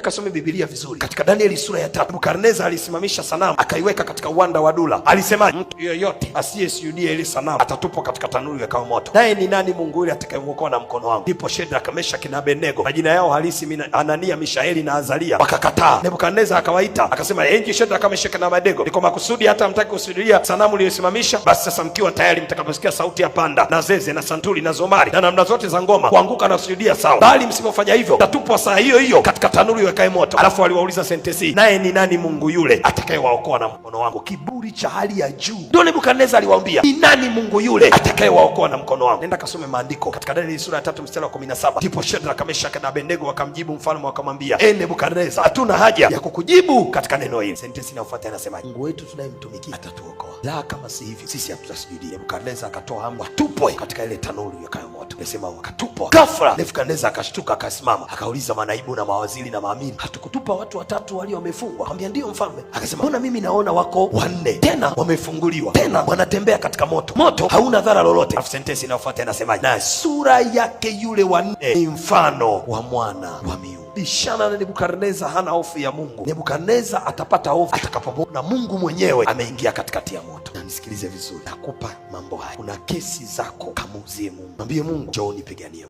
Kasome Biblia vizuri. Katika Danieli sura ya 3, Nebukadneza alisimamisha sanamu akaiweka katika uwanda wa Dura. Alisema mtu yoyote asiyesujudia ile sanamu atatupwa katika tanuru ya moto. Naye ni nani Mungu yule atakayemuokoa na mkono wangu? Ndipo Shadraka, Meshaki na Abednego, majina yao halisi Anania, Mishaeli na Azaria, wakakataa. Nebukadneza akawaita akasema, enyi Shadraka, Meshaki na Abednego, ni kwa makusudi hata hamtaki kusujudia sanamu iliyosimamisha? Basi sasa mkiwa tayari, mtakaposikia sauti ya panda na zeze na santuri na zomari na namna zote za ngoma, kuanguka na kusujudia sawa, bali msipofanya hivyo tatupwa saa hiyo hiyo katika tanuru iwakaye moto. Alafu aliwauliza sentensi, naye ni nani Mungu yule atakayewaokoa na mkono wangu? Kiburi cha hali ya juu. Ndio Nebukadneza aliwaambia, ni nani Mungu yule atakayewaokoa na mkono wangu? Nenda kasome maandiko katika Danieli sura ya 3 mstari wa 17. Ndipo Shadraka, Meshaki na Abednego wakamjibu mfalme wakamwambia, e Nebukadneza, hatuna haja ya kukujibu katika neno hili. Sentensi inayofuata inasema, Mungu wetu tunayemtumikia atatuokoa, la kama si hivyo sisi hatutasujudia. Nebukadneza akatoa amri watupwe katika ile tanuru iwakayo moto. Nasema wakatupwa. Ghafla Nebukadneza akashtuka, akasimama, akauliza manaibu na mawaziri na maamiri, hatukutupa watu watatu walio wamefungwa? Akamwambia ndio mfalme. Akasema mbona mimi naona wako wanne, tena wamefunguliwa, tena wanatembea katika moto, moto hauna dhara lolote. Alafu sentensi inayofuata inasema, na sura yake yule wanne ni mfano wa mwana wa miungu. Bishana na Nebukadneza hana hofu ya Mungu. Nebukadneza atapata hofu atakapomwona Mungu mwenyewe ameingia katikati ya moto. Na nisikilize vizuri, nakupa mambo haya. Kuna kesi zako, kamuuzie Mungu, mwambie Mungu, njoo nipiganie.